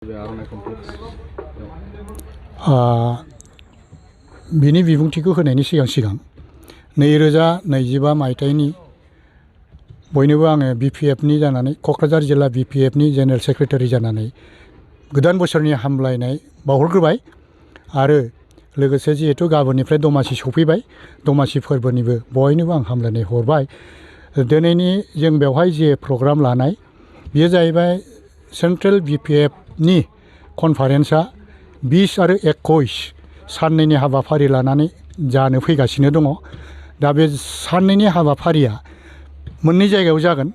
बिनि बिबुंथिखौ होनायनि सिगां 2025 मायथाइनि बयनोबो आङो बिपिएफनि जानानै क'क्राझार जिल्ला बिपिएफनि जेनेरेल सेक्रेटारि जानानै गोदान बोसोरनि हामलायनाय बावहरग्रोबाय आरो लोगोसे जिहेतु गाबोननिफ्राय दमासि सफैबाय दमासि फोरबोनिबो बयनोबो आं हामलायनाय हरबाय। दिनैनि जों बेवहाय जे प्रग्राम लानाय बेयो जाहैबाय सेन्ट्रेल बिपिएफनि कनफारेन्सआ 20 आरो 21 साननैनि हाबाफारि लानानै जानो फैगासिनो दङ। दा बे साननैनि हाबाफारिया मोननै जायगायाव जागोन।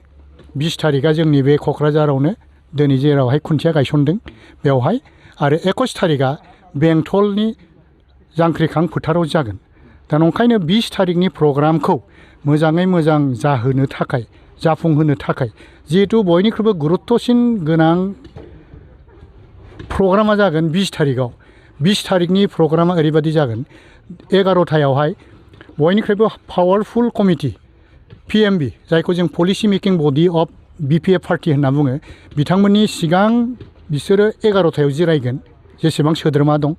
20 थारिखआ जोंनि बे क'क्राझारावनो दिनै जेरावहाय खुन्थिया गायसनदों बेवहाय आरो 21 थारिखआ बेंटलनि जांख्रिखां फोथाराव जागोन। दा नंखायनो 20 थारिखनि प्रग्रामखौ मोजाङै मोजां जाहोनो थाखाय जाफुंहोनो थाखाय जिहेतु बयनिख्रुइबो गुरुत्वसिन गोनां प्रग्रामा जागोन 20 थारिखआव। 20 थारिखनि प्रग्रामा ओरैबायदि जागोन 11थायावहाय बयनिख्रुइबो पावारफुल कमिटि पिएमबि जायखौ जों policy making body of BPF party होनना बुङो बिथांमोननि सिगां बिसोरो 11थायाव जिरायगोन जेसेबां सोद्रोमा दं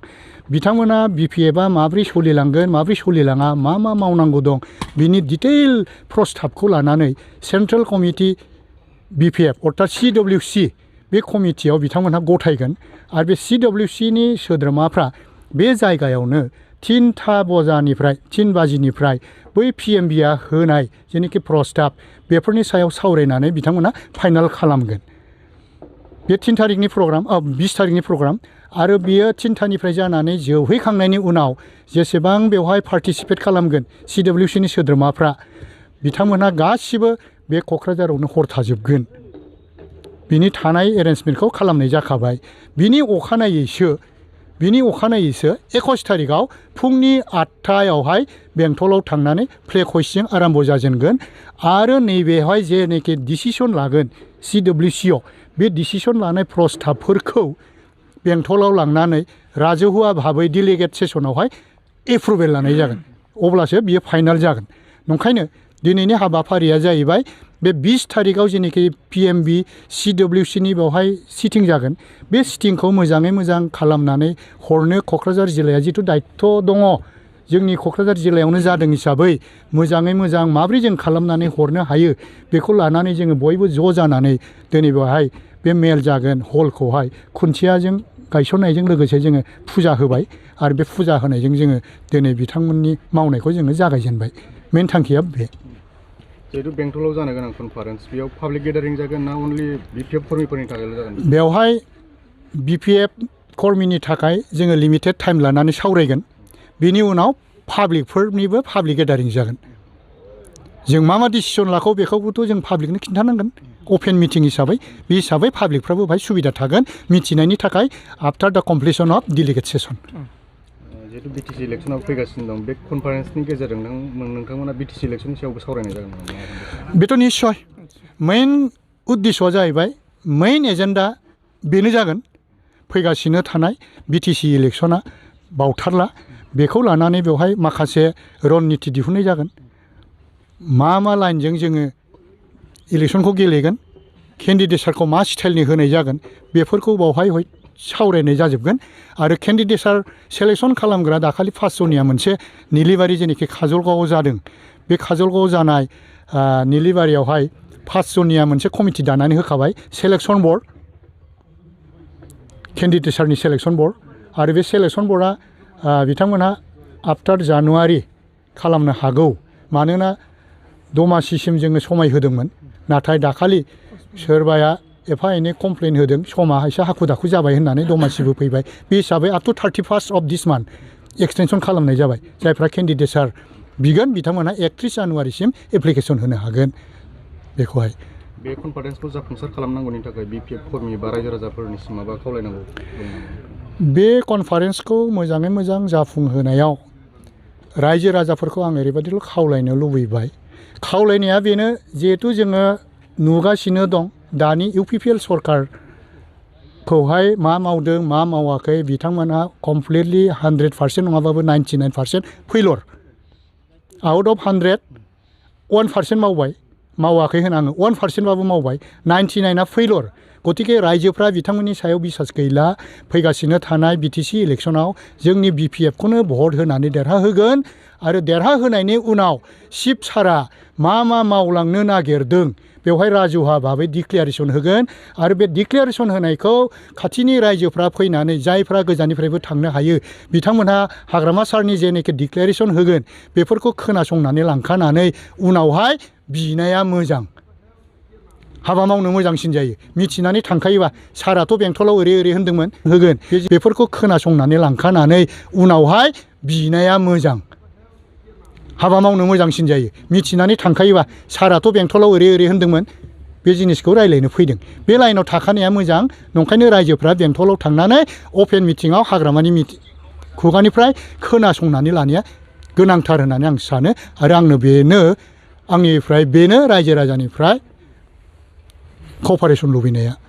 बिथांमोना बिपिएफआ माब्रै सोलिलांगोन माब्रै सोलिलाङा मा मावनांगौ दं बिनि डिटेल प्रस्ताबखौ लानानै सेन्ट्रेल कमिटि बिपिएफ अर्थात सिडब्लिउसि बे कमिटियाव बिथांमोनहा गथायगोन आरो बे सिडब्लिउसिनि सोद्रोमाफ्रा बे जायगायावनो 3 बाजिनिफ्राय बै पिएमबिआ होनाय जेनोखि प्रस्ताब बेफोरनि सायाव सावरायनानै बिथांमोना फाइनाल खालामगोन। बे 3 थारिखनि प्रग्राम 20 थारिखनि प्रग्राम आरो बियो 3थानिफ्राय जानानै जोबहैखांनायनि उनाव जेसेबां बेवहाय पार्टिसिपेट खालामगोन सिडब्लिउसिनि सोद्रोमाफ्रा बिथांमोनहा गासिबो बे क'क्राझारावनो हर थाजोबगोन। बिनि थानाय एरेन्जमेन्टखौ खालामनाय जाखाबाय। बिनि अखानायैसो 21 थारिखआव फुंनि 8थायावहाय बेंटलाव थांनानै फ्लेग हइस्टिं आराम्भ जाजेनगोन आरो नैबेवहाय जेनोखि डिसिसन लागोन सिडब्लिउसिआव बे डिसिसन लानाय प्रस्ताबफोरखौ बेंटलाव लांनानै राजहुआ भाबै डिलिगेट सेसनावहाय एप्रुभेल लानाय जागोन अब्लासो बियो फाइनाल जागोन। नंखायनो दिनैनि हाबाफारिया जाहैबाय बे 20 थारिखआव जेनोखि पिएमबि सिडब्लिउसिनि बेवहाय सिटिं जागोन बे सिटिंखौ मोजाङै मोजां खालामनानै हरनो क'क्राझार जिल्लाया जिथु दायित्व दङ जोंनि क'क्राझार जिल्लायावनो जादों हिसाबै मोजाङै मोजां माब्रै जों खालामनानै हरनो हायो बेखौ लानानै जोङो बयबो ज' जानानै दिनै बेवहाय बे मेल जागोन हलखौहाय खुन्थियाजों गायसननायजों लोगोसे जोङो फुजा होबाय आरो बे फुजा होनायजों जोङो दिनै बिथांमोननि मावनायखौ जोङो जागायजेनबाय। मेन थांखिया बे। जिहेतु बेंटलाव जानो गोनां कनफारेन्स बेयाव पाब्लिक गेदारिं जागोन ना अनलि बिपिएफ कर्मिफोरनि थाखायल' जागोन? बेवहाय बिपिएफ कर्मिनि थाखाय जोङो लिमिटेड टाइम लानानै सावरायगोन। बिनि उनाव पाब्लिकफोरनिबो पाब्लिक गेदारिं जागोन। जों मा डिसिसन लाखौ बेखौबोथ' जों पाब्लिकनो खिन्थानांगोन अपेन मिटिं हिसाबै बे हिसाबै पाब्लिकफ्राबो बेवहाय सुबिदा थागोन मिथिनायनि थाखाय आफ्टार दा कमप्लिसन अफ डिलिगेट सेसन। जिहेतु बिटिसि इलेक्सनाव फैगासिनो दं बे कनफारेन्सनि गेजेरजों नोंथांमोना बिटिसि इलेक्सननि सायावबो सावरायनाय जागोन नामा? बेथ' निस्सय मेइन उद्देश्यआ जाहैबाय मेइन एजेन्डा बेनो जागोन फैगासिनो थानाय बिटिसि इलेक्सना बावथारला बेखौ लानानै बेवहाय माखासे रननिति दिहुननाय जागोन। मा लाइनजों जोङो इलेक्सनखौ गेलेगोन केन्डिडेटसारखौ मा स्टाइलनि होनाय जागोन बेफोरखौ बावहाय सावरायनाय जाजोबगोन आरो केन्डिडेटसार सेलेक्सन खालामग्रा दाखालि 5 जनिया मोनसे निलिबारि जेनोखि काजलगावआव जादों बे काजलगावआव जानाय निलिबारियावहाय 5 जनिया मोनसे कमिटि दानानै होखाबाय सेलेक्सन बर्ड केन्डिडेटसारनि सेलेक्सन बर्ड आरो बे सेलेक्सन बर्डआ बिथांमोनहा आफ्टार जानुवारि खालामनो हागौ मानोना दमासिसिम जोङो समाय होदोंमोन नाथाय दाखालि सोरबाया एफा एनै कमप्लेन होदों समा एसे हाखु दाखु जाबाय होननानै दमासिबो फैबाय बे हिसाबै up to 31 of this month extension खालामनाय जाबाय। जायफ्रा केन्डिडेटसार बिगोन बिथांमोनहा 31 जानुवारिसिम एप्लिकेसन होनो हागोन। बेखौहाय बे कनफारेन्सखौ जाफुंसार खालामनांगौनि थाखाय बिपिएफ कर्मि बा रायजो राजाफोरनिसिम माबा खावलायनांगौ दं? बे कनफारेन्सखौ मोजाङै मोजां जाफुंहोनायाव रायजो राजाफोरखौ आं ओरैबायदिल' खावलायनो लुबैबाय खावलायनाया बेनो जिहेथु जोङो नुगासिनो दं दानि इउपिपिएल सरकारखौहाय मा मावदों मा मावाखै बिथांमोनहा कमप्लिटलि 100% नङाबाबो 99% फेइलर आउट अफ 100 1% मावाखै होन आङो 1% बाबो मावबाय 99आ फेइलर गतिके रायजोफ्रा बिथांमोननि सायाव बिसास गैला फैगासिनो थानाय BTC इलेक्सनाव जोंनि BPF खौनो भट होनानै देरहाहोगोन आरो देरहाहोनायनि उनाव चिफ सारा मा मावलांनो नागिरदों बेवहाय राजुहा भाबै डिक्लेरेसन होगोन आरो बे डिक्लेरेसन होनायखौ खाथिनि रायजोफ्रा फैनानै जायफ्रा गोजाननिफ्रायबो थांनो हायो बिथांमोनहा हाग्रामा सारनि जेनोखि डिक्लेरेसन होगोन बेफोरखौ खोनासंनानै लांखानानै उनावहाय बिनाया मोजां हाबा मावनो मोजांसिन जायो मिथिनानै थांखायोबा साराथ' बेंटलाव ओरै होन्दोंमोन होगोन बेफोरखौ खोनासंनानै लांखानानै उनावहाय बिनाया मोजां हाबा मावनो मोजांसिन जायो मिथिनानै थांखायोबा साराथ' बेंटलाव ओरै होन्दोंमोन बे जिनिसखौ रायज्लायनो फैदों बे लाइनाव थाखानाया मोजां नंखायनो रायजोफ्रा बेंटलाव थांनानै अपेन मिटिङाव हाग्रामानि खुगानिफ्राय खोनासंनानै लानाया गोनांथार होननानै आं सानो आरो आंनिफ्राय बेनो रायजो राजानिफ्राय कपारेसन लुबैनाया